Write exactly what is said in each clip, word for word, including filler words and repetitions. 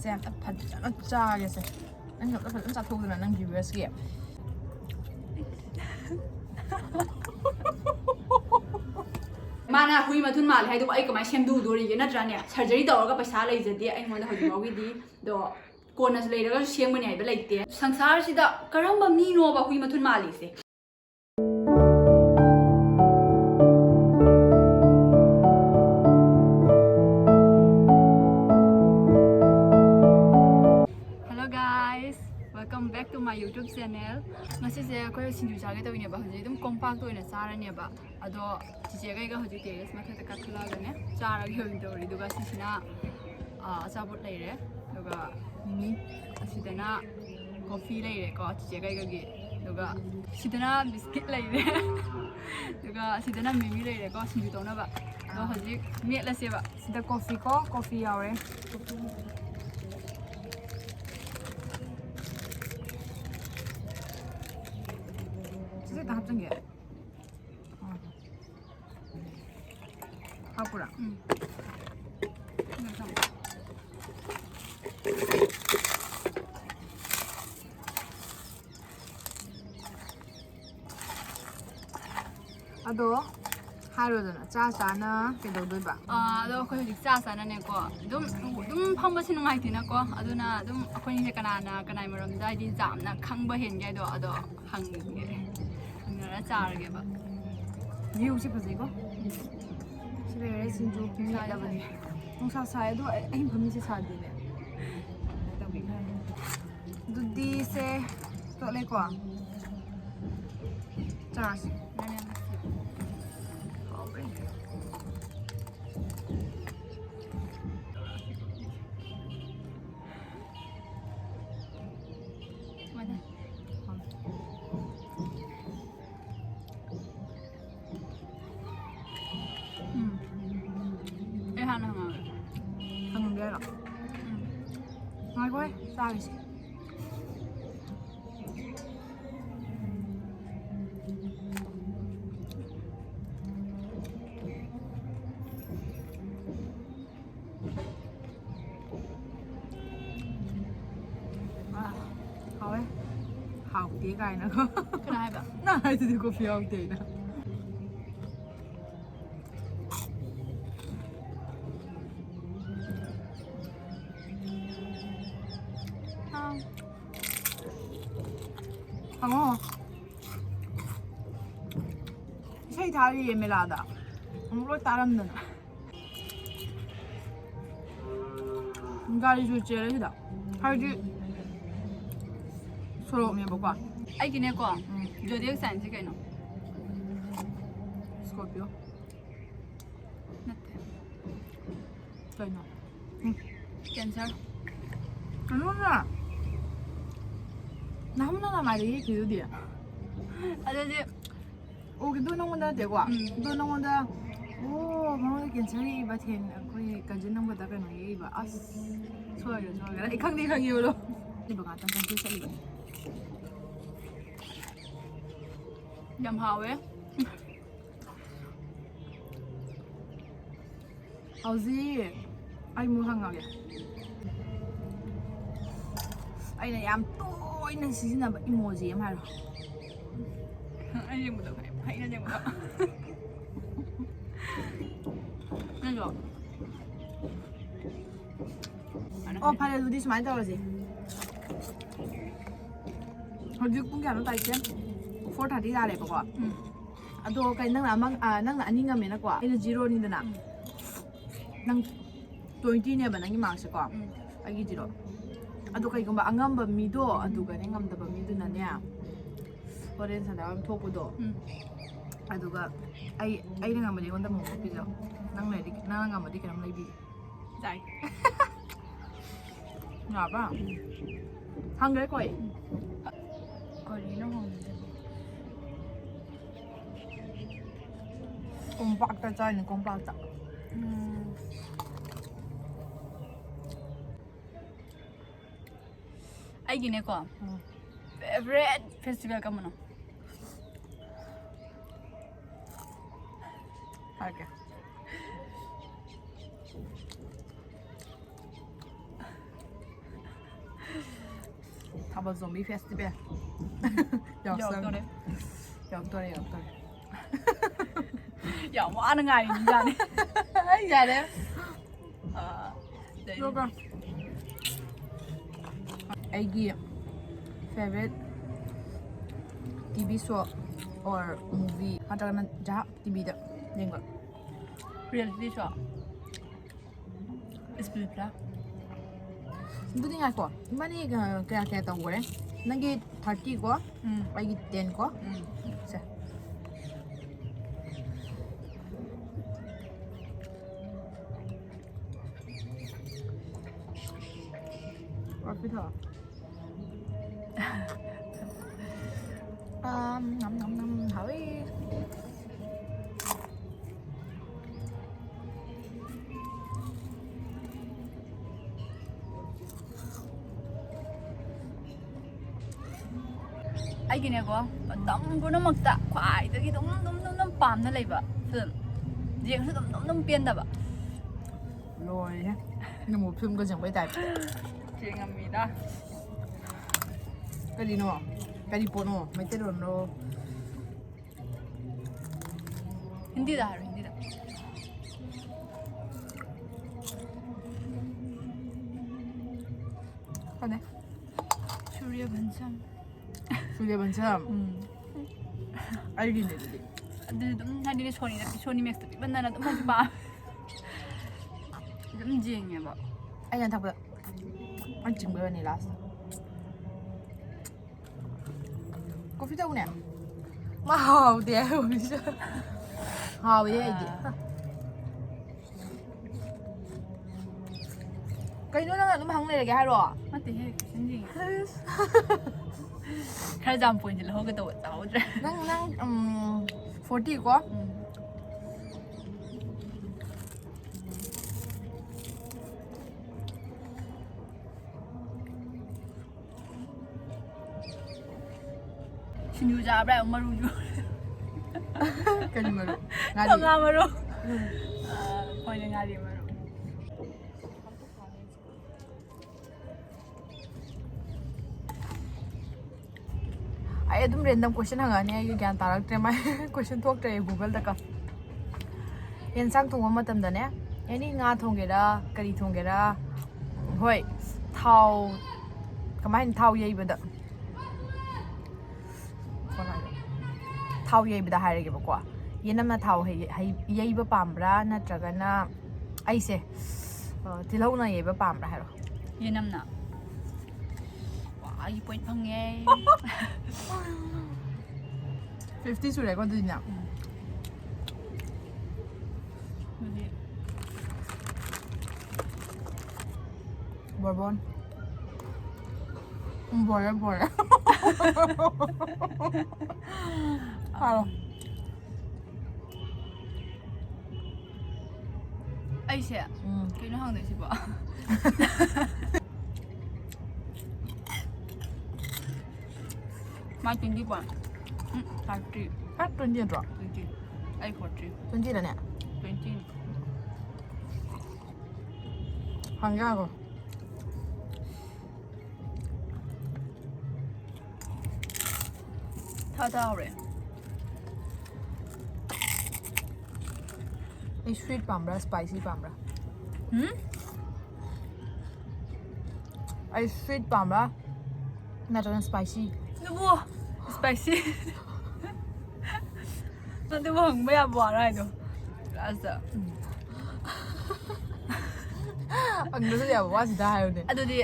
ꯁꯦ, ꯑꯝꯇ ꯐꯖꯅ ꯆꯥꯒꯦꯁꯦ꯫ ꯅꯪꯁꯨ ꯑꯝꯇ ꯐꯖꯅ ꯆꯥꯊꯣꯛꯎꯗꯅ, ꯅꯪ viewersꯀꯤ꯫ ꯃꯥꯅ ꯍꯨꯏ ꯃꯊꯨꯟ ꯃꯥꯜꯂꯦ ꯍꯥꯏꯗꯨꯕꯨ ꯑꯩ ꯀꯃꯥꯏꯅ ꯁꯦꯝꯗꯣꯛꯎꯗꯣꯔꯤꯒꯦ? ꯅꯠꯇ꯭ꯔꯥꯅꯦ? Surgery ꯇꯧꯔꯒ ꯄꯩꯁꯥ ꯂꯩꯖꯗꯦ ꯑꯩꯉꯣꯟꯗ ꯍꯧꯖꯤꯛ ꯐꯥꯎꯒꯤꯗꯤ꯫ ꯑꯗꯣ ꯀꯣꯟꯅꯁꯨ ꯂꯩꯔꯒꯁꯨ ꯁꯦꯝꯒꯅꯤ ꯍꯥꯏꯕ ꯂꯩꯇꯦ꯫ ꯁꯪꯁꯥꯔꯁꯤꯗ ꯀꯔꯝꯕ ꯃꯤꯅꯣꯕ ꯍꯨꯏ ꯃꯊꯨꯟ ꯃꯥꯜꯂꯤꯁꯦ? Hello guys, welcome back to my YouTube channel. ꯉꯁꯤꯁꯦ ꯑꯩꯈꯣꯏ ꯁꯤꯡꯖꯨ ꯆꯥꯒꯦ ꯇꯧꯔꯤꯅꯦꯕ꯫ ꯍꯧꯖꯤꯛ ꯑꯗꯨꯝ ꯀꯣꯝꯄꯥꯛꯇ ꯑꯣꯏꯅ ꯆꯥꯔꯅꯦꯕ꯫ ꯑꯗꯣ ꯆꯤꯆꯦꯒ ꯑꯩꯒ ꯍꯧꯖꯤꯛ terrace ꯃꯊꯛꯇ ꯀꯥꯈꯠꯂꯛꯑꯒꯅꯦ ꯆꯥꯔꯒꯦ ꯑꯣꯏꯅ ꯇꯧꯔꯤ꯫ ꯑꯗꯨꯒ ꯁꯤꯁꯤꯅ, ꯑ, ꯑꯆꯥꯄꯣꯠ ꯂꯩꯔꯦ, ꯑꯗꯨꯒ ꯃꯤꯃꯤ, ꯑꯁꯤꯗꯅ coffee ꯂꯩꯔꯦꯀꯣ ꯆꯤꯆꯦꯒ ꯑꯩꯒꯒꯤ, ꯑꯗꯨꯒ ꯁꯤꯗꯅ biscuit ꯂꯩꯔꯦ, ꯑꯗꯨꯒ ꯁꯤꯗꯅ ꯃꯤꯃꯤ ꯂꯩꯔꯦꯀꯣ ꯁꯤꯡꯖꯨ ꯇꯧꯅꯕ꯫ ꯑꯗꯣ ꯍꯧꯖꯤꯛ ꯃꯦꯠꯂꯁꯦꯕ꯫ ꯁꯤꯗ coffee ꯀꯣ, coffee ꯌꯥꯎꯔꯦ꯫ ꯁꯤꯁꯦ ꯍꯦꯛꯇ ꯍꯥꯞꯆꯤꯟꯒꯦ꯫ ꯍꯥꯞꯄꯨꯔꯥ? ꯎꯝ꯫ ꯑꯗꯣ ꯍꯥꯏꯔꯣꯗꯅ, ꯆꯥ ꯆꯥꯅ ꯀꯩꯗꯧꯗꯣꯏꯕ? ꯑꯥ, ꯑꯗꯣ ꯑꯩꯈꯣꯏ ꯍꯧꯖꯤꯛ ꯆꯥ ꯆꯥꯅꯅꯦꯀꯣ, ꯑꯗꯨꯝ, ꯑꯗꯨꯝ ꯐꯝꯕꯁꯦ ꯅꯨꯡꯉꯥꯏꯇꯦꯅꯀꯣ, ꯑꯗꯨꯅ ꯑꯗꯨꯝ ꯑꯩꯈꯣꯏꯅꯤꯁꯦ ꯀꯅꯥꯅ ꯀꯅꯥꯏ ꯃꯔꯝꯗ ꯍꯥꯏꯗꯤ ꯌꯥꯝꯅ ꯈꯪꯕ ꯍꯦꯟꯒꯦ ꯍꯥꯏꯗꯣ ꯑꯗꯣ ꯍꯪꯒꯦ, ꯍꯪꯅꯔ ꯆꯥꯔꯒꯦꯕ꯫ Viewꯁꯦ ꯐꯖꯩꯀꯣ꯫ ꯁꯤ ꯂꯩꯔꯦ, ꯁꯤꯡꯖꯨ ꯃꯦꯠꯂꯕꯅꯦ꯫ ꯅꯨꯡꯁꯥ ꯁꯥꯏ ꯑꯗꯣ ꯑꯩ, ꯑꯩꯅ ꯐꯝꯃꯤꯁꯦ ꯁꯥꯗꯦꯅꯦ꯫ ꯇꯧꯕꯤꯈ꯭ꯔꯦ꯫ ꯑꯗꯨꯗꯤ ꯁꯦ ꯇꯣꯠꯂꯦꯀꯣ꯫ ꯆꯥꯔꯁꯤ꯫ ꯍꯥꯎꯕ꯭ꯔꯥ ꯌꯦꯡꯒꯦ꯫ ꯀꯃꯥꯏꯅ ꯇꯧꯋꯤ? ꯎꯝ꯫ ꯑꯩ ꯍꯥꯟꯅ ꯍꯪꯉꯒꯦ꯫ ꯍꯪꯉꯒꯦ ꯍꯥꯏꯔꯣ? ꯎꯝ꯫ ꯉꯥꯏꯈꯣꯍꯦ, ꯆꯥꯒꯤꯁꯦ꯫ ꯍꯥꯎꯋꯦ꯫ ꯍꯥꯎꯇꯦ ꯀꯥꯏꯅꯀꯣ꯫ ꯀꯅꯥ ꯍꯥꯏꯕ? ꯅꯪ ꯍꯥꯏꯗꯨꯗꯤ ꯀꯣꯐꯤ ꯍꯥꯎꯇꯦꯅ꯫ ꯑꯥ꯫ ꯍꯪꯉꯣ꯫ ꯏꯁꯩ ꯊꯥꯔꯤꯌꯦ ꯃꯦꯂꯥꯗ꯫ ꯑꯃꯨꯛ ꯂꯣꯏ ꯇꯥꯔꯝꯗꯅ꯫ ꯒꯥꯔꯤꯁꯨ ꯆꯦꯜꯂꯦ ꯁꯤꯗ꯫ ꯍꯥꯏꯗꯤ ꯁꯣꯔꯣꯛꯅꯦꯕꯀꯣ꯫ ꯑꯩꯒꯤꯅꯦꯀꯣ꯫ ꯎꯝ꯫ Zodiac signꯁꯦ ꯀꯩꯅꯣ? Scorpio꯫ ꯅꯠꯇꯦ꯫ ꯀꯩꯅꯣ? ꯎꯝ꯫ Cancer꯫ ꯀꯩꯅꯣꯅ ꯅꯍꯥꯟ ꯅꯪ ꯅꯃꯥꯏꯗ ꯌꯦꯛꯈꯤꯗꯨꯗꯤ꯫ ꯑꯗꯨꯗꯤ ꯑꯣ, ꯑꯗꯨ ꯅꯉꯣꯟꯗ ꯅꯠꯇꯦꯀꯣ? ꯎꯝ꯫ ꯑꯗꯨ ꯅꯉꯣꯟꯗ, ꯑꯣ, ꯃꯉꯣꯟꯗ cancer ꯌꯦꯛꯏꯕ ꯊꯦꯡ-, ꯑꯩꯈꯣꯏ cousin ꯑꯃꯈꯛꯇ ꯀꯩꯅꯣ ꯌꯦꯛꯏꯕ꯫ ꯑꯁ, ꯁꯣꯏꯔꯦ, ꯁꯣꯏꯔꯦ꯫ ꯑꯩ ꯈꯪꯗꯤ ꯈꯪꯉꯦꯕ ꯑꯗꯣ꯫ ꯏꯕ ꯉꯥꯛꯇꯪ ꯆꯪꯁꯤꯜ ꯆꯠꯂꯤꯕꯅꯤ꯫ ꯌꯥꯝ ꯍꯥꯎꯋꯦ꯫ ꯍꯧꯖꯤꯛ ꯑꯩ ꯑꯃꯨꯛ ꯍꯪꯉꯒꯦ꯫ ꯑꯩꯅ ꯌꯥꯝ ꯇꯣꯏꯅ ꯁꯤꯖꯤꯟꯅꯕ emoji ꯑꯃ ꯍꯥꯏꯔꯣ꯫ ꯑꯩ ꯌꯦꯡꯕꯗꯣ ꯐꯩ, ꯐꯩꯅ ꯌꯦꯡꯕꯗꯣ꯫ ꯅꯪꯗꯣ? ꯑꯣ, ꯐꯔꯦ, ꯑꯗꯨꯗꯤ ꯁꯨꯃꯥꯏꯅ ꯇꯧꯔꯁꯦ꯫ ꯍꯧꯖꯤꯛ ꯄꯨꯡ ꯀꯌꯥꯅꯣ ꯇꯥꯔꯤꯁꯦ? Four thirty ꯇꯥꯔꯦꯕꯀꯣ꯫ ꯎꯝ꯫ ꯑꯗꯣ ꯀꯩ, ꯅꯪꯅ ꯑꯃ, ꯑ, ꯅꯪꯅ ꯑꯅꯤ ꯉꯝꯃꯦꯅꯀꯣ, ꯑꯩꯅ zeroꯅꯤꯗꯅ꯫ ꯎꯝ꯫ ꯅꯪ twentyꯅꯦꯕ ꯅꯪꯒꯤ markꯁꯦꯀꯣ꯫ ꯎꯝ꯫ ꯑꯩꯒꯤ zero꯫ ꯑꯗꯣ ꯀꯩꯒꯨꯝꯕ ꯑꯉꯝꯕ ꯃꯤꯗꯣ, ꯑꯗꯨꯒꯅꯦ ꯉꯝꯗꯕ ꯃꯤꯗꯨꯅꯅꯦ, ꯍꯣꯔꯦꯟ ꯁꯥꯟꯅꯕꯝ ꯊꯣꯛꯄꯗꯣ, ꯎꯝ꯫ ꯑꯗꯨꯒ ꯑꯩ, ꯑꯩꯅ ꯉꯝꯃꯗꯤ ꯑꯩꯉꯣꯟꯗ ꯃꯣꯃꯣ ꯄꯤꯖꯧ꯫ ꯅꯪ ꯂꯩꯔꯗꯤ, ꯅꯪꯅ ꯉꯝꯃꯗꯤ ꯀꯩꯅꯣꯝ ꯂꯩꯕꯤꯒꯦ꯫ ꯌꯥꯏ꯫ ꯌꯥꯕ꯭ꯔꯥ? ꯍꯪꯒ꯭ꯔꯦꯀꯣ ꯑꯩ꯫ ꯀꯔꯤꯅꯣ ꯍꯪꯉꯤꯁꯦ? Compact ꯆꯥꯏꯅꯤ, compact. ꯎꯝ꯫ ꯑꯩꯒꯤꯅꯦꯀꯣ, ꯎꯝ꯫ Favorite festival ꯀꯔꯝꯕꯅꯣ? ꯍꯥꯏꯔꯛꯀꯦ꯫ ꯊꯥꯕꯜ ꯆꯣꯡꯕꯤ festival ꯌꯥꯎꯁꯪ꯫ ꯌꯧꯔꯛꯇꯣꯔꯦ꯫ ꯌꯧꯔꯛꯇꯣꯔꯦ, ꯌꯧꯔꯛꯇꯣꯔꯦ꯫ ꯌꯥꯝ ꯋꯥꯅ ꯉꯥꯏꯔꯤꯅꯤꯖꯥꯅꯦ꯫ ꯑꯩ ꯌꯥꯔꯦ꯫ ꯑꯗꯨꯒ ꯑꯩꯒꯤ favorite TV show or movie ꯅꯠꯇ꯭ꯔꯒꯅ ꯖꯍꯥ TVꯗ ꯌꯦꯡꯕ꯫ Reality show꯫ Split ꯄ꯭ꯂꯥ꯫ ꯑꯗꯨꯗꯤ ꯉꯥꯏꯈꯣ, ꯏꯕꯥꯅꯤ ꯀꯌꯥ ꯀꯌꯥ ꯇꯧꯈꯔꯦ? ꯅꯪꯒꯤ thirty ꯀꯣ, ꯎꯝ꯫ ꯑꯩꯒꯤ ten ꯀꯣ꯫ ꯎꯝ꯫ ꯁꯦ꯫ ꯀꯣꯐꯤ ꯊꯛꯑꯣ꯫ ꯑꯥ, ꯉꯝ, ꯉꯝ, ꯉꯝ, ꯍꯥꯎꯋꯤ꯫ ꯑꯩꯒꯤꯅꯦꯀꯣ, ꯃꯇꯝ ꯄꯨꯝꯅꯃꯛꯇ ꯈ꯭ꯋꯥꯏꯗꯒꯤ ꯑꯗꯨꯝ ꯑꯗꯨꯝ ꯑꯗꯨꯝ ꯑꯗꯨꯝ ꯄꯥꯝꯅ ꯂꯩꯕ film꯫ ꯌꯦꯡꯉꯁꯨ ꯑꯗꯨꯝ ꯑꯗꯨꯝ ꯑꯗꯨꯝ ꯄꯦꯟꯗꯕ꯫ ꯂꯣꯏꯔꯦꯍꯦ꯫ ꯅꯪꯕꯨ filmꯒ ꯌꯦꯡꯕꯩ type꯫ ꯌꯦꯡꯉꯝꯃꯤꯗ꯫ ꯀꯔꯤꯅꯣ? ꯀꯔꯤ ꯄꯣꯠꯅꯣ? ꯃꯩꯇꯩꯂꯣꯟꯔꯣ? ꯍꯤꯟꯗꯤꯗ ꯍꯥꯏꯔꯣ, ꯍꯤꯟꯗꯤꯗ꯫ ꯈꯪꯗꯦ꯫ ꯁꯨꯔ꯭ꯌꯕꯟꯁꯝ꯫ ꯁꯨꯔ꯭ꯌꯕꯟꯁꯝ꯫ ꯎꯝ꯫ ꯑꯩꯒꯤꯅꯦ ꯑꯗꯨꯗꯤ꯫ ꯑꯗꯨꯗꯤ ꯑꯗꯨꯝ ꯍꯥꯏꯗꯤ Sonyꯗ, Sony Maxꯇ ꯄꯤꯛꯃꯟꯗꯅ ꯑꯗꯨꯝ ꯍꯥꯏꯗꯤ ꯄꯥꯝꯃꯦ꯫ ꯑꯗꯨꯝ ꯌꯦꯡꯉꯦꯕ꯫ ꯑꯩꯅ ꯊꯛꯄꯗ ꯑꯩ ꯆꯤꯡꯕꯩ ꯋꯥꯅꯤ last꯫ ꯀꯣꯐꯤ ꯇꯧꯅꯦ꯫ ꯃꯥ ꯍꯥꯎꯗꯦ ꯍꯥꯏꯕ ꯀꯣꯐꯤꯁꯦ꯫ ꯍꯥꯎꯋꯦ ꯑꯩꯗꯤ꯫ ꯀꯩꯅꯣ ꯅꯪ ꯑꯗꯨꯝ ꯍꯪ ꯂꯩꯔꯒꯦ ꯍꯥꯏꯔꯣ? ꯅꯠꯇꯦꯍꯦ, question ꯌꯦꯡꯉꯦ꯫ ꯈꯔ ꯖꯥꯝ point ꯂꯧꯍꯧꯒꯦ ꯇꯧꯕ, ꯆꯥꯍꯧꯗ꯭ꯔꯦ꯫ ꯅꯪ, ꯅꯪ, ꯎꯝ, forty ꯀꯣ? ꯎꯝ꯫ ꯁꯤꯡꯖꯨ ꯆꯥꯕ꯭ꯔꯥ? ꯃꯔꯨꯁꯨ꯫ ꯀꯔꯤ ꯃꯔꯨ? ꯉꯥ ꯃꯔꯨ꯫ ꯑ, ꯍꯣꯏꯅꯦ, ꯉꯥꯔꯤ ꯃꯔꯨ꯫ ꯑꯩ ꯑꯗꯨꯝ random question ꯍꯪꯉꯛꯑꯅꯤ, ꯑꯩꯒꯤ ꯒ꯭ꯌꯥꯟ ꯇꯥꯔꯛꯇ꯭ꯔꯦ, ꯃꯥꯏ question ꯊꯣꯛꯇ꯭ꯔꯦ ꯑꯩ Google-ꯗꯀ꯫ ꯌꯦꯟꯁꯥꯡ ꯊꯣꯡꯕ ꯃꯇꯝꯗꯅꯦ, ꯑꯦꯅꯤ ꯉꯥ ꯊꯣꯡꯒꯦꯔꯥ, ꯀꯔꯤ ꯊꯣꯡꯒꯦꯔꯥ, ꯍꯣꯏ, ꯊꯥꯎ, ꯀꯃꯥꯏꯅ, ꯊꯥꯎ ꯌꯩꯕꯗ, ꯊꯥꯎ ꯌꯩꯕꯗ ꯍꯥꯏꯔꯒꯦꯕꯀꯣ, ꯌꯦꯅꯝꯅ ꯊꯥꯎ ꯍꯩ-, ꯍꯩ-, ꯌꯩꯕ ꯄꯥꯝꯕ꯭ꯔꯥ, ꯅꯠꯇ꯭ꯔꯒꯅ ꯑꯩꯁꯦ, ꯑ, ꯇꯤꯜꯍꯧꯅ ꯌꯩꯕ ꯄꯥꯝꯕ꯭ꯔꯥ ꯍꯥꯏꯔꯣ? ꯌꯦꯅꯝꯅ꯫ ꯋꯥ, ꯑꯩꯒꯤ point ꯐꯪꯉꯦ꯫ Fifty ꯁꯨꯔꯦꯀꯣ ꯑꯗꯨꯗꯤꯅꯦ꯫ ꯑꯗꯨꯗꯤ Bourbon꯫ ꯎꯝ, ꯕꯣꯔꯦ, ꯕꯣꯔꯦ꯫ ꯍꯥꯏꯔꯣ꯫ ꯑꯩꯁꯦ ꯎꯝ꯫ ꯀꯩꯅꯣ ꯍꯪꯗꯣꯏꯁꯤꯕꯣ? ꯃꯥ twenty ꯀꯣ? ꯎꯝ, thirty꯫ ꯍꯥ, twenty ꯅꯠꯇ꯭ꯔꯣ? Twenty꯫ ꯑꯩ forty꯫ Twenty ꯔꯅꯦ? Twenty꯫ ꯍꯪꯒꯦ ꯉꯥꯏꯈꯣ꯫ ꯊꯥ ꯊꯥ ꯍꯧꯔꯦ꯫ ꯑꯩ sweet ꯄꯥꯝꯕ꯭ꯔꯥ, spicy ꯄꯥꯝꯕ꯭ꯔꯥ? ꯎꯝ? ꯑꯩ sweet ꯄꯥꯝꯕ꯭ꯔꯥ ꯅꯠꯇ꯭ꯔꯒꯅ spicy? ꯑꯗꯨꯕꯨ spicy꯫ ꯑꯗꯨꯕꯨ ꯍꯪꯕ ꯌꯥꯕ ꯋꯥꯔ ꯍꯥꯏꯗꯣ꯫ ꯂꯥꯁꯇ꯫ ꯍꯪꯗ꯭ꯔꯁꯨ ꯌꯥꯕ ꯋꯥꯁꯤꯗ ꯍꯥꯏꯌꯨꯅꯦ꯫ ꯑꯗꯨꯗꯤ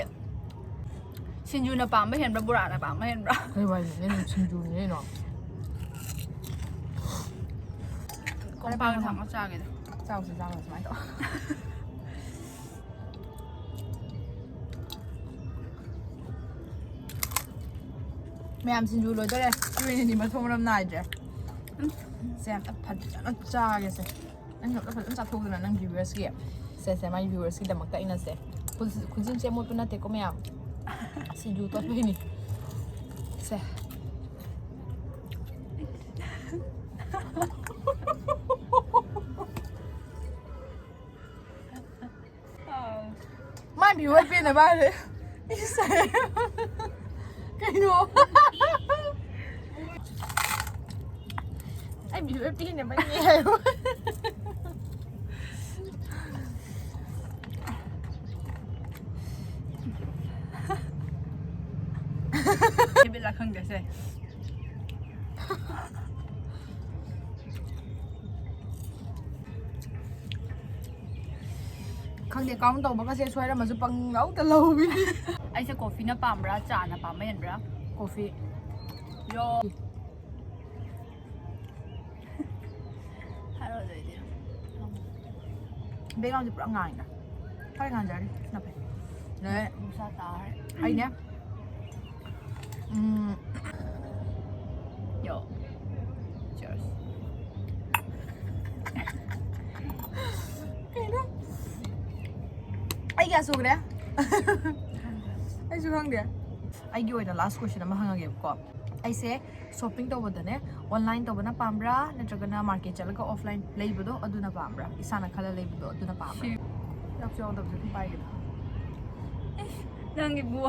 ꯁꯤꯡꯖꯨꯅ ꯄꯥꯝꯕ ꯍꯦꯟꯕ꯭ꯔꯥ, ꯕꯣꯔꯥꯅ ꯄꯥꯝꯕ ꯍꯦꯟꯕ꯭ꯔꯥ? ꯀꯩ ꯋꯥꯔꯤꯅꯣ? ꯁꯤꯡꯖꯨꯅꯤ ꯀꯩꯅꯣ꯫ ꯀꯣꯝꯄꯥꯛꯇ ꯊꯝꯃ ꯆꯥꯒꯦꯗ꯫ ꯆꯥꯎꯁꯤ, ꯆꯥꯎꯁꯤ, ꯁꯨꯃꯥꯏꯅ ꯇꯧ꯫ ꯃꯌꯥꯝ ꯁꯤꯡꯖꯨ ꯂꯣꯏꯗꯣꯔꯦ꯫ ꯏꯕꯦꯟꯅꯤꯗꯤ ꯃꯊꯣꯡ ꯃꯔꯝ ꯅꯥꯏꯗ꯭ꯔꯦ꯫ ꯁꯦ, ꯑꯝꯇ ꯐꯖꯅ ꯆꯥꯒꯦꯁꯦ꯫ ꯅꯪꯁꯨ ꯑꯝꯇ ꯐꯖꯅ ꯆꯥꯊꯣꯛꯎꯗꯅ ꯅꯪ viewers-ꯀꯤ꯫ ꯁꯦ, ꯁꯦ, ꯃꯥꯒꯤ viewers-ꯀꯤꯗꯃꯛꯇ ꯑꯩꯅ ꯁꯦ, ꯈꯨꯖꯤꯟ-, ꯈꯨꯖꯤꯟꯁꯦ ꯑꯃꯣꯠꯄ ꯅꯠꯇꯦꯀꯣ ꯃꯌꯥꯝ꯫ ꯁꯤꯡꯖꯨ ꯇꯣꯠꯄꯩꯅꯤ꯫ ꯁꯦ꯫ ꯃꯥꯏ ꯃꯤ ꯑꯣꯏ ꯄꯦꯟꯅ ꯃꯥꯜꯂꯦ꯫ ꯏꯁ꯫ ꯀꯩꯅꯣ? ꯑꯩ ꯃꯤꯑꯣꯏ ꯄꯤꯅꯕꯅꯤ ꯍꯥꯏꯌꯣ꯫ ꯍꯦꯕꯤꯠꯂ ꯈꯪꯗꯦꯁꯦ꯫ ꯈꯪꯗꯦ, ꯀꯥꯎꯟ ꯇꯧꯕꯒꯁꯦ ꯁꯣꯏꯔꯝꯃꯁꯨ ꯄꯪꯂꯧꯗ ꯂꯧꯕꯤꯅꯤ꯫ ꯑꯩꯁꯦ ꯀꯣꯐꯤꯅ ꯄꯥꯝꯕ꯭ꯔꯥ, ꯆꯥꯅ ꯄꯥꯝꯕ ꯍꯦꯟꯕ꯭ꯔꯥ? ꯀꯣꯐꯤ꯫ ꯌꯣ꯫ ꯍꯥꯏꯔꯣ ꯑꯗꯨꯑꯣꯏꯗꯤ꯫ ꯕꯦꯛꯒ꯭ꯔꯥꯎꯟꯁꯦ ꯄꯨꯔꯥ ꯉꯥꯡꯉꯤꯗ꯫ ꯈꯔ ꯉꯥꯡꯖꯔꯅꯤ, ꯁꯤꯅ ꯐꯩ꯫ ꯂꯣꯏꯔꯦ꯫ ꯅꯨꯡꯁꯥ ꯇꯥꯔꯦ꯫ ꯑꯩꯅꯦ꯫ ꯎꯝ꯫ ꯌꯣ꯫ Cheers꯫ ꯀꯩꯅꯣ? ꯑꯩ ꯀꯌꯥ ꯁꯨꯈ꯭ꯔꯦ? ꯑꯩꯁꯨ ꯈꯪꯗꯦ꯫ ꯑꯩꯒꯤ ꯑꯣꯏꯅ last question ꯑꯃ ꯍꯪꯉꯒꯦꯕꯀꯣ꯫ ꯑꯩꯁꯦ shopping ꯇꯧꯕꯗꯅꯦ, online ꯇꯧꯕꯅ ꯄꯥꯝꯕ꯭ꯔꯥ ꯅꯠꯇ꯭ꯔꯒꯅ market ꯆꯠꯂꯒ offline ꯂꯩꯕꯗꯣ ꯑꯗꯨꯅ ꯄꯥꯝꯕ꯭ꯔꯥ? ꯏꯁꯥꯅ ꯈꯜꯂ ꯂꯩꯕꯗꯣ ꯑꯗꯨꯅ ꯄꯥꯝꯕ꯭ꯔꯥ? ꯁꯤ- ꯌꯥꯎꯁꯨ ꯌꯥꯎꯗꯕꯁꯨ ꯑꯗꯨꯝ ꯄꯥꯏꯒꯦꯗ꯫ ꯏꯁ, ꯅꯪꯒꯤꯕꯨ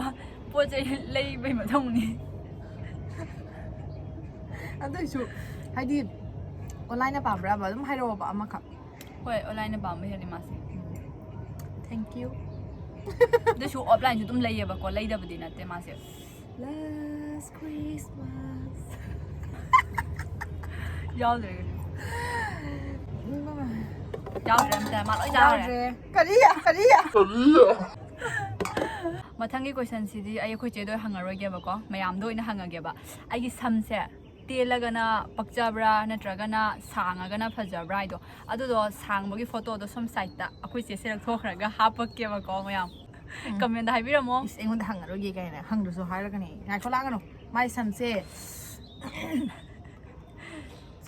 ꯄꯣꯠ ꯆꯩ ꯂꯩꯕꯩ ꯃꯊꯧꯅꯤ꯫ ꯑꯗꯨꯏꯁꯨ ꯍꯥꯏꯗꯤ online ꯅ ꯄꯥꯝꯕ꯭ꯔꯥꯕ? ꯑꯗꯨꯝ ꯍꯥꯏꯔꯛꯑꯣꯕ ꯑꯃꯈꯛ꯫ ꯍꯣꯏ, online ꯅ ꯄꯥꯝꯕ ꯍꯦꯜꯂꯤ ꯃꯥꯁꯦ꯫ Thank you꯫ ꯑꯗꯨꯁꯨ offline ꯁꯨ ꯑꯗꯨꯝ ꯂꯩꯌꯦꯕꯀꯣ, ꯂꯩꯗꯕꯗꯤ ꯅꯠꯇꯦ ꯃꯥꯁꯦ꯫ Last Christmas꯫ ꯌꯥꯎꯗ꯭ꯔꯦ꯫ ꯌꯥꯎꯗ꯭ꯔꯦ ꯑꯝꯇ, ꯃꯥ ꯂꯣꯏ ꯆꯥꯈ꯭ꯔꯦ꯫ ꯌꯥꯎꯗ꯭ꯔꯦ꯫ ꯀꯔꯤ? ꯀꯔꯤ? ꯃꯊꯪꯒꯤ question ꯁꯤꯗꯤ ꯑꯩ ꯑꯩꯈꯣꯏ ꯆꯦꯗ ꯑꯣꯏꯅ ꯍꯪꯉꯔꯣꯏꯒꯦꯕꯀꯣ, ꯃꯌꯥꯝꯗ ꯑꯣꯏꯅ ꯍꯪꯉꯒꯦꯕ꯫ ꯑꯩꯒꯤ ꯁꯝꯁꯦ ꯇꯦꯜꯂꯒꯅ ꯄꯛꯆꯕ꯭ꯔꯥ ꯅꯠꯇ꯭ꯔꯒꯅ ꯁꯥꯡꯉꯒꯅ ꯐꯖꯕ꯭ꯔꯥ ꯍꯥꯏꯗꯣ, ꯑꯗꯨꯗꯣ ꯁꯥꯡꯕꯒꯤ photo ꯗꯣ ꯁꯣꯝ side ꯇ ꯑꯩꯈꯣꯏ ꯆꯦꯁꯦ ꯂꯧꯊꯣꯛꯈ꯭ꯔꯒ ꯍꯥꯞꯄꯛꯀꯦꯕꯀꯣ ꯃꯌꯥꯝ꯫ ꯎꯝ꯫ Comment ꯇ ꯍꯥꯏꯕꯤꯔꯝꯃꯣ꯫ ꯏꯁ, ꯑꯩꯉꯣꯟꯗ ꯍꯪꯉꯔꯣꯏꯒꯦ ꯀꯥꯏꯅ꯫ ꯍꯪꯗ꯭ꯔꯁꯨ ꯍꯥꯏꯔꯒꯅꯤ꯫ ꯉꯥꯏꯈꯣ, ꯂꯥꯛꯀꯅꯨ꯫ ꯃꯥꯏ ꯁꯝꯁꯦ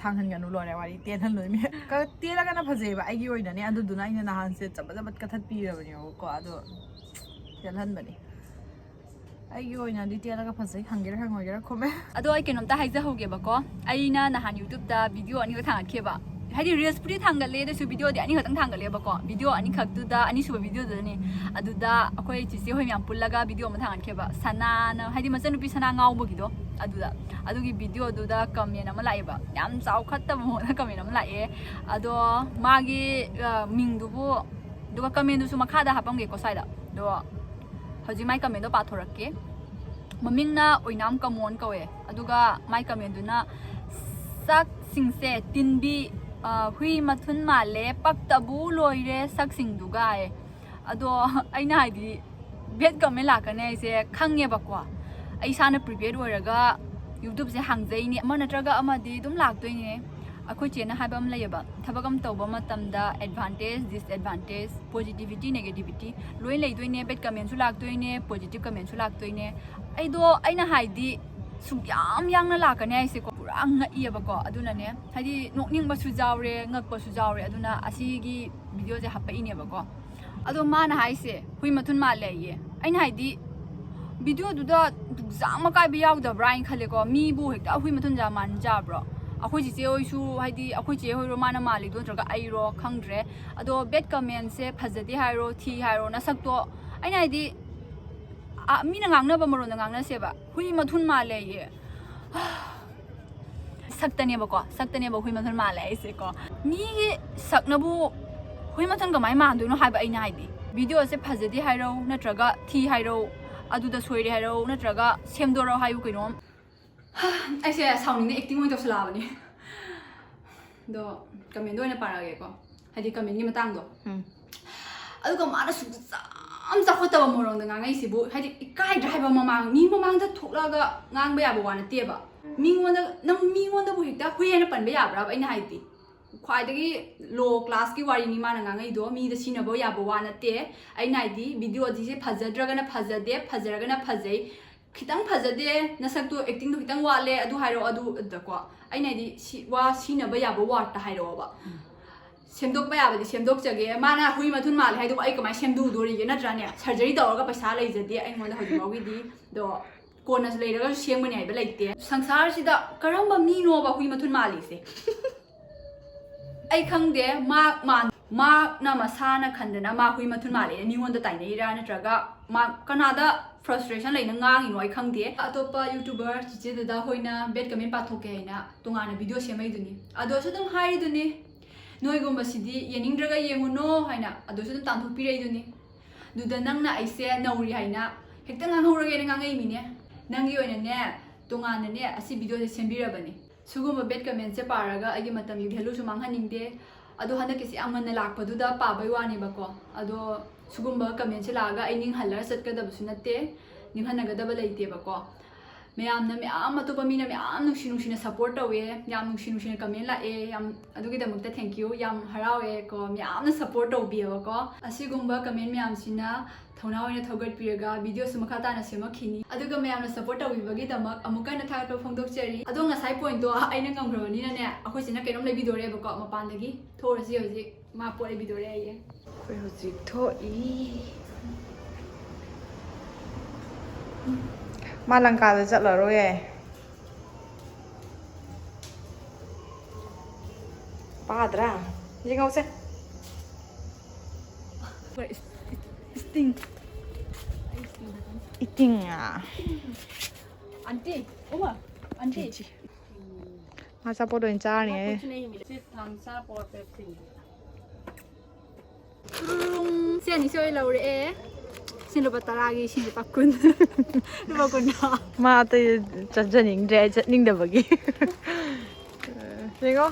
ꯁꯥꯡꯍꯟꯒꯅꯨ, ꯂꯣꯏꯔꯦ ꯋꯥꯔꯤ꯫ ꯇꯦꯜꯍꯜꯂꯣꯏꯃꯤ꯫ ꯀ-, ꯇꯦꯜꯂꯒꯅ ꯐꯖꯩꯌꯦꯕ ꯑꯩꯒꯤ ꯑꯣꯏꯅꯅꯦ꯫ ꯑꯗꯨꯗꯨꯅ ꯑꯩꯅ ꯅꯍꯥꯟꯁꯦ ꯆꯕꯠ ꯆꯕꯠ ꯀꯛꯊꯠꯄꯤꯔꯕꯅꯦꯕꯀꯣ꯫ ꯑꯗꯣ ꯇꯦꯜꯍꯟꯕꯅꯤ꯫ ꯑꯩꯒꯤ ꯑꯣꯏꯅꯗꯤ ꯇꯦꯜꯂꯒ ꯐꯖꯩ꯫ ꯍꯪꯒꯦꯔꯥ ꯍꯪꯉꯣꯏꯒꯦꯔꯥ comment꯫ ꯑꯗꯣ ꯑꯩ ꯀꯩꯅꯣꯝꯇ ꯍꯥꯏꯖꯍꯧꯒꯦꯕꯀꯣ꯫ ꯑꯩꯅ ꯅꯍꯥꯟ YouTube ꯇ video ꯑꯅꯤꯒ ꯊꯥꯡꯒꯠꯈꯤꯕ꯫ ꯍꯥꯏꯗꯤ ꯔꯤꯜꯁꯄꯨꯗꯤ ꯊꯥꯡꯒꯠꯂꯦ, ꯑꯗꯨꯁꯨ ꯚꯤꯗꯤꯑꯣꯗꯤ ꯑꯅꯤꯈꯛꯇꯪ ꯊꯥꯡꯒꯠꯂꯦꯕꯀꯣ꯫ ꯚꯤꯗꯤꯑꯣ ꯑꯅꯤꯈꯛꯇꯨꯗ, ꯑꯅꯤꯁꯨꯕ ꯚꯤꯗꯤꯑꯣꯗꯨꯗꯅꯦ, ꯑꯗꯨꯗ ꯑꯩꯈꯣꯏ ꯆꯤꯆꯦ ꯍꯣꯏ ꯃꯌꯥꯝ ꯄꯨꯜꯂꯒ ꯚꯤꯗꯤꯑꯣ ꯑꯃ ꯊꯥꯡꯒꯠꯈꯤꯕ, ꯁꯅꯥꯅ, ꯍꯥꯏꯗꯤ ꯃꯆꯟꯅꯨꯄꯤ ꯁꯅꯥ ꯉꯥꯎꯕꯒꯤꯗꯣ꯫ ꯑꯗꯨꯗ, ꯑꯗꯨꯒꯤ ꯚꯤꯗꯤꯑꯣꯗꯨꯗ ꯀꯃꯦꯟ ꯑꯃ ꯂꯥꯛꯑꯦꯕ, ꯌꯥꯝ ꯆꯥꯎꯈꯠꯇꯕ ꯃꯑꯣꯡꯗ ꯀꯃꯦꯟ ꯑꯃ ꯂꯥꯛꯑꯦ꯫ ꯑꯗꯣ ꯃꯥꯒꯤ ꯑ, ꯃꯤꯡꯗꯨꯕꯨ, ꯑꯗꯨꯒ ꯀꯃꯦꯟꯗꯨꯁꯨ ꯃꯈꯥꯗ ꯍꯥꯞꯄꯝꯒꯦꯀꯣ, ꯁ꯭ꯋꯥꯏꯗ꯫ ꯑꯗꯣ ꯍꯧꯖꯤꯛ ꯃꯥꯏ ꯀꯃꯦꯟꯗꯣ ꯄꯥꯊꯣꯔꯛꯀꯦ꯫ ꯃꯃꯤꯡꯅ ꯑꯣꯏꯅꯥꯝ ꯀꯃꯣꯟ ꯀꯧꯋꯦ, ꯑꯗꯨꯒ ꯃꯥꯏ ꯀꯃꯦꯟꯗꯨꯅ, "ꯆꯥꯛꯁꯤꯡꯁꯦ ꯇꯤꯟꯕꯤ, ꯑ, ꯍꯨꯏ ꯃꯊꯨꯟ ꯃꯥꯜꯂꯦ, ꯄꯛꯇꯕꯨ ꯂꯣꯏꯔꯦ ꯁꯛꯁꯤꯡꯗꯨꯒ" ꯍꯥꯏꯌꯦ꯫ ꯑꯗꯣ ꯑꯩꯅ ꯍꯥꯏꯗꯤ, ꯕꯦꯠ ꯀꯃꯦꯟ ꯂꯥꯛꯀꯅꯤ ꯍꯥꯏꯁꯦ ꯈꯪꯉꯦꯕꯀꯣ꯫ ꯑꯩ ꯏꯁꯥꯅ ꯄ꯭ꯔꯤꯄꯦꯌꯔ ꯑꯣꯏꯔꯒ ꯌꯨꯇ꯭ꯌꯨꯕꯁꯦ ꯍꯥꯡꯖꯩꯅꯦ, ꯑꯃ ꯅꯠꯇ꯭ꯔꯒ ꯑꯃꯗꯤ ꯑꯗꯨꯝ ꯂꯥꯛꯇꯣꯏꯅꯦ꯫ ꯑꯩꯈꯣꯏ ꯆꯦꯅ ꯍꯥꯏꯕ ꯑꯃ ꯂꯩꯌꯦꯕ, ꯊꯕꯛ ꯑꯃ ꯇꯧꯕ ꯃꯇꯝꯗ advantage, disadvantage, positivity, negativity ꯂꯣꯏ ꯂꯩꯗꯣꯏꯅꯦ꯫ ꯕꯦꯠ ꯀꯃꯦꯟꯁꯨ ꯂꯥꯛꯇꯣꯏꯅꯦ, ꯄꯣꯖꯤꯇꯤꯚ ꯀꯃꯦꯟꯁꯨ ꯂꯥꯛꯇꯣꯏꯅꯦ꯫ ꯑꯩꯗꯣ, ꯑꯩꯅ ꯍꯥꯏꯗꯤ, ꯁꯨꯛꯌꯥꯝ ꯌꯥꯡꯅ ꯂꯥꯛꯀꯅꯤ ꯍꯥꯏꯁꯦꯀꯣ, ꯄꯨꯔꯥ ꯉꯛꯏꯌꯦꯕꯀꯣ꯫ ꯑꯗꯨꯅꯅꯦ, ꯍꯥꯏꯗꯤ, ꯅꯣꯛꯅꯤꯡꯕꯁꯨ ꯌꯥꯎꯔꯦ, ꯉꯛꯄꯁꯨ ꯌꯥꯎꯔꯦ, ꯑꯗꯨꯅ ꯑꯁꯤꯒꯤ ꯚꯤꯗꯤꯑꯣꯁꯦ ꯍꯥꯞꯄꯛꯏꯅꯦꯕꯀꯣ꯫ ꯑꯗꯣ ꯃꯥꯅ ꯍꯥꯏꯁꯦ ꯍꯨꯏ ꯃꯊꯨꯟ ꯃꯥꯜꯂꯦꯌꯦ꯫ ꯑꯩꯅ ꯍꯥꯏꯗꯤ, ꯚꯤꯗꯤꯑꯣꯗꯨꯗ ꯗꯨꯛꯖꯥꯝ ꯑꯀꯥꯏꯕ ꯌꯥꯎꯗꯕ꯭ꯔꯥ ꯍꯥꯏꯅ ꯈꯜꯂꯦꯀꯣ꯫ ꯃꯤꯕꯨ ꯍꯦꯛꯇ ꯍꯨꯏ ꯃꯊꯨꯟ ꯖꯥ ꯃꯥꯟꯖꯥꯕ꯭ꯔꯣ? ꯑꯩꯈꯣꯏ ꯆꯤꯆꯦ ꯍꯣꯏꯁꯨ, ꯍꯥꯏꯗꯤ, ꯑꯩꯈꯣꯏ ꯆꯦ ꯍꯣꯏꯔꯣ ꯃꯥꯅ ꯃꯥꯜꯂꯤꯗꯣ, ꯅꯠꯇ꯭ꯔꯒ ꯑꯩꯔꯣ, ꯈꯪꯗ꯭ꯔꯦ꯫ ꯑꯗꯣ ꯕꯦꯠ ꯀꯃꯦꯟꯁꯦ ꯐꯖꯗꯦ ꯍꯥꯏꯔꯣ, ꯊꯤ ꯍꯥꯏꯔꯣ, ꯅꯁꯛꯇꯣ, ꯑꯩꯅ ꯍꯥꯏꯗꯤ, ꯑ, ꯃꯤꯅ ꯉꯥꯡꯅꯕ ꯃꯔꯣꯟꯗ ꯉꯥꯡꯅꯁꯦꯕ꯫ ꯍꯨꯏ ꯃꯊꯨꯟ ꯃꯥꯜꯂꯦꯌꯦ꯫ ꯁꯛꯇꯅꯦꯕꯀꯣ, ꯁꯛꯇꯅꯦꯕ ꯍꯨꯏ ꯃꯊꯨꯟ ꯃꯥꯜꯂꯦ ꯍꯥꯏꯁꯦꯀꯣ꯫ ꯃꯤꯒꯤ ꯁꯛꯅꯕꯨ ꯍꯨꯏ ꯃꯊꯨꯟ ꯀꯃꯥꯏꯅ ꯃꯥꯟꯗꯣꯏꯅꯣ ꯍꯥꯏꯕ ꯑꯩꯅ ꯍꯥꯏꯗꯤ꯫ ꯚꯤꯗꯤꯑꯣꯁꯦ ꯐꯖꯗꯦ ꯍꯥꯏꯔꯧ, ꯅꯠꯇ꯭ꯔꯒ ꯊꯤ ꯍꯥꯏꯔꯧ, ꯑꯗꯨꯗ ꯁꯣꯏꯔꯦ ꯍꯥꯏꯔꯧ, ꯅꯠꯇ꯭ꯔꯒ ꯁꯦꯝꯗꯣꯔꯧ ꯍꯥꯏꯌꯨ ꯀꯩꯅꯣꯝ꯫ ꯑꯩꯁꯦ ꯁꯥꯎꯅꯤꯡꯅ ꯑꯦꯛꯇꯤꯡ ꯑꯣꯏꯅ ꯇꯧꯁꯜꯂꯛꯑꯕꯅꯤ꯫ ꯑꯗꯣ ꯀꯃꯦꯟꯗꯣ ꯑꯣꯏꯅ ꯄꯥꯔꯛꯑꯒꯦꯀꯣ, ꯍꯥꯏꯗꯤ ꯀꯃꯦꯟꯒꯤ ꯃꯇꯥꯡꯗꯣ꯫ ꯎꯝ꯫ ꯑꯗꯨꯒ ꯃꯥꯅ ꯁꯨꯛꯆꯥꯝ ꯆꯥꯎꯈꯠꯇꯕ ꯃꯑꯣꯡꯗ ꯉꯥꯡꯉꯛꯏꯁꯤꯕꯨ, ꯍꯥꯏꯗꯤ ꯏꯀꯥꯏꯗ꯭ꯔꯥ ꯍꯥꯏꯕ? ꯃꯃꯥꯡ, ꯃꯤ ꯃꯃꯥꯡꯗ ꯊꯣꯛꯂꯛꯑꯒ ꯉꯥꯡꯕ ꯌꯥꯕ ꯋꯥ ꯅꯠꯇꯦꯕ꯫ ꯃꯤꯉꯣꯟꯗ, ꯅꯪ ꯃꯤꯉꯣꯟꯗꯕꯨ ꯍꯦꯛꯇ ꯍꯨꯏ ꯍꯥꯏꯅ ꯄꯟꯕ ꯌꯥꯕ꯭ꯔꯥꯕ? ꯑꯩꯅ ꯍꯥꯏꯗꯤ, ꯈ꯭ꯋꯥꯏꯗꯒꯤ ꯂꯣ ꯀ꯭ꯂꯥꯁꯀꯤ ꯋꯥꯔꯤꯅꯤ ꯃꯥꯅ ꯉꯥꯡꯉꯛꯏꯗꯣ, ꯃꯤꯗ ꯁꯤꯖꯤꯟꯅꯕ ꯌꯥꯕ ꯋꯥ ꯅꯠꯇꯦ꯫ ꯑꯩꯅ ꯍꯥꯏꯗꯤ, ꯚꯤꯗꯤꯑꯣꯁꯤꯁꯦ ꯐꯖꯗ꯭ꯔꯒꯅ ꯐꯖꯗꯦ, ꯐꯖꯔꯒꯅ ꯐꯖꯩ, ꯈꯤꯇꯪ ꯐꯖꯗꯦ, ꯅꯁꯛꯇꯣ, ꯑꯦꯛꯇꯤꯡꯗꯣ ꯈꯤꯇꯪ ꯋꯥꯠꯂꯦ, ꯑꯗꯨ ꯍꯥꯏꯔꯛꯑꯣ, ꯑꯗꯨ, ꯑꯗꯀꯣ꯫ ꯑꯩꯅ ꯍꯥꯏꯗꯤ, ꯁꯤ, ꯋꯥ ꯁꯤꯖꯤꯟꯅꯕ ꯌꯥꯕ ꯋꯥꯔꯗꯇ ꯍꯥꯏꯔꯛꯑꯣꯕ꯫ ꯁꯦꯝꯗꯣꯛꯄ ꯌꯥꯕꯗꯤ ꯁꯦꯝꯗꯣꯛꯆꯒꯦ꯫ ꯃꯥꯅ ꯍꯨꯏ ꯃꯊꯨꯟ ꯃꯥꯜꯂꯦ ꯍꯥꯏꯗꯨꯕꯨ ꯑꯩ ꯀꯃꯥꯏꯅ ꯁꯦꯝꯗꯣꯛꯎꯗꯣꯔꯤꯒꯦ, ꯅꯠꯇ꯭ꯔꯥꯅꯦ? ꯁꯔꯖꯔꯤ ꯇꯧꯔꯒ ꯄꯩꯁꯥ ꯂꯩꯖꯗꯦ ꯑꯩꯉꯣꯟꯗ ꯍꯧꯖꯤꯛ ꯐꯥꯎꯒꯤꯗꯤ꯫ ꯑꯗꯣ ꯀꯣꯟꯅꯁꯨ ꯂꯩꯔꯒꯁꯨ ꯁꯦꯝꯒꯅꯤ ꯍꯥꯏꯕ ꯂꯩꯇꯦ꯫ ꯁꯪꯁꯥꯔꯁꯤꯗ ꯀꯔꯝꯕ ꯃꯤꯅꯣꯕ ꯍꯨꯏ ꯃꯊꯨꯟ ꯃꯥꯜꯂꯤꯁꯦ? ꯑꯩ ꯈꯪꯗꯦ, ꯃꯥ ꯃꯥ ꯃꯥꯅ ꯃꯁꯥꯅ ꯈꯟꯗꯅ ꯃꯥ ꯍꯨꯏ ꯃꯊꯨꯟ ꯃꯥꯜꯂꯦꯅ ꯃꯤꯉꯣꯟꯗ ꯇꯥꯏꯅꯩꯔꯥ, ꯅꯠꯇ꯭ꯔꯒ ꯃꯥ ꯀꯅꯥꯗ frustration ꯂꯩꯅ ꯉꯥꯡꯉꯤꯅꯣ ꯑꯩ ꯈꯪꯗꯦ꯫ ꯑꯇꯣꯞꯄ YouTuber ꯆꯤꯆꯦ ꯗꯗꯥ ꯍꯣꯏꯅ bad comment ꯄꯥꯊꯣꯛꯀꯦ ꯍꯥꯏꯅ ꯇꯣꯉꯥꯟꯅ video ꯁꯦꯝꯃꯛꯏꯗꯨꯅꯤ꯫ ꯑꯗꯨꯁꯨ ꯑꯗꯨꯝ ꯍꯥꯏꯔꯤꯗꯨꯅꯤ, "ꯅꯣꯏꯒꯨꯝꯕꯁꯤꯗꯤ ꯌꯦꯡꯅꯤꯡꯗ꯭ꯔꯒ ꯌꯦꯡꯉꯨꯅꯣ" ꯍꯥꯏꯅ, ꯑꯗꯨꯁꯨ ꯑꯗꯨꯝ ꯇꯥꯟꯊꯣꯛꯄꯤꯔꯛꯏꯗꯨꯅꯤ꯫ ꯑꯗꯨꯗ ꯅꯪꯅ ꯑꯩꯁꯦ ꯅꯧꯔꯤ ꯍꯥꯏꯅ ꯍꯦꯛꯇ ꯉꯥꯡꯍꯧꯔꯒꯦꯅ ꯉꯥꯡꯉꯛꯏꯃꯤꯅꯦ꯫ ꯅꯪꯒꯤ ꯑꯣꯏꯅꯅꯦ, ꯇꯣꯉꯥꯟꯅꯅꯦ ꯑꯁꯤ videoꯁꯦ ꯁꯦꯝꯕꯤꯔꯕꯅꯤ꯫ ꯁꯤꯒꯨꯝꯕ bad commentꯁꯦ ꯄꯥꯔꯒ ꯑꯩꯒꯤ ꯃꯇꯝꯒꯤ valueꯁꯨ ꯃꯥꯡꯍꯟꯅꯤꯡꯗꯦ꯫ ꯑꯗꯣ ꯍꯟꯗꯛꯀꯤꯁꯦ ꯌꯥꯝ ꯉꯟꯅ ꯂꯥꯛꯄꯗꯨꯗ ꯄꯥꯕꯩ ꯋꯥꯅꯦꯕꯀꯣ꯫ ꯑꯗꯣ ꯁꯤꯒꯨꯝꯕ commentꯁꯦ ꯂꯥꯛꯑꯒ ꯑꯩ ꯅꯤꯡꯍꯜꯂꯒ ꯆꯠꯀꯗꯕꯁꯨ ꯅꯠꯇꯦ, ꯅꯤꯡꯍꯟꯅꯒꯗꯕ ꯂꯩꯇꯦꯕꯀꯣ꯫ ꯃꯌꯥꯝꯅ ꯃꯌꯥꯝ, ꯑꯇꯣꯞꯄ ꯃꯤꯅ ꯃꯌꯥꯝ ꯅꯨꯡꯁꯤ ꯅꯨꯡꯁꯤꯅ support ꯇꯧꯋꯦ, ꯌꯥꯝ ꯅꯨꯡꯁꯤ ꯅꯨꯡꯁꯤꯅ comment ꯂꯥꯛꯑꯦ, ꯌꯥꯝ, ꯑꯗꯨꯒꯤꯗꯃꯛꯇ thank you, ꯌꯥꯝ ꯍꯔꯥꯎꯋꯦꯀꯣ, ꯃꯌꯥꯝꯅ support ꯇꯧꯕꯤꯌꯦꯕꯀꯣ꯫ ꯑꯁꯤꯒꯨꯝꯕ comment ꯃꯌꯥꯝꯁꯤꯅ ꯊꯧꯅꯥ ꯑꯣꯏꯅ ꯊꯧꯒꯠꯄꯤꯔꯒ videoꯁꯨ ꯃꯈꯥ ꯇꯥꯅ ꯁꯦꯝꯃꯛꯈꯤꯅꯤ꯫ ꯑꯗꯨꯒ ꯃꯌꯥꯝꯅ support ꯇꯧꯕꯤꯕꯒꯤꯗꯃꯛ ꯑꯃꯨꯛꯀ ꯍꯟꯅ ꯊꯥꯒꯠꯄ ꯐꯣꯡꯗꯣꯛꯆꯔꯤ꯫ ꯑꯗꯣ ꯉꯁꯥꯏ pointꯇꯣ ꯑꯩꯅ ꯉꯝꯈ꯭ꯔꯕꯅꯤꯅꯅꯦ, ꯑꯩꯈꯣꯏ ꯆꯦꯅ ꯀꯩꯅꯣꯝ ꯂꯩꯕꯤꯗꯣꯔꯦꯕꯀꯣ ꯃꯄꯥꯟꯗꯒꯤ꯫ ꯊꯣꯛꯎꯔꯁꯤ ꯍꯧꯖꯤꯛ, ꯃꯥ ꯄꯣꯠ ꯂꯩꯕꯤꯗꯣꯔꯦ ꯑꯩꯒꯤ꯫ ꯑꯩꯈꯣꯏ ꯍꯧꯖꯤꯛ ꯊꯣꯛꯏ꯫ ꯃꯥ ꯂꯪꯀꯥꯗ ꯆꯠꯂꯔꯣꯏ ꯍꯥꯏ꯫ ꯄꯥꯗ꯭ꯔꯥ? ꯌꯦꯡꯍꯧꯁꯦ꯫ Sting. Sting. ꯑꯥ꯫ Aunty, Uma, aunty. ꯆꯤ, ꯆꯤ꯫ ꯃꯥ ꯑꯆꯥꯄꯣꯠ ꯑꯣꯏꯅ ꯆꯥꯔꯅꯤ ꯍꯥꯏ꯫ कुछ नहीं मिला, सिर्फ thumbs up और Pepsi मिला। ꯇꯨꯔꯨꯡ! ꯁꯤ ꯑꯅꯤꯁꯤ ꯑꯣꯏꯅ ꯂꯧꯔꯛꯑꯦ꯫ ꯁꯤ ꯂꯨꯄꯥ ꯇꯔꯥꯒꯤ, ꯁꯤ ꯂꯨꯄꯥ ꯀꯨꯟ꯫ ꯂꯨꯄꯥ ꯀꯨꯟ꯫ ꯃꯥ ꯑꯇꯩ ꯆꯠꯆꯅꯤꯡꯗ꯭ꯔꯦ, ꯆꯠꯅꯤꯡꯗꯕꯒꯤ꯫ ꯌꯦꯡꯉꯣ꯫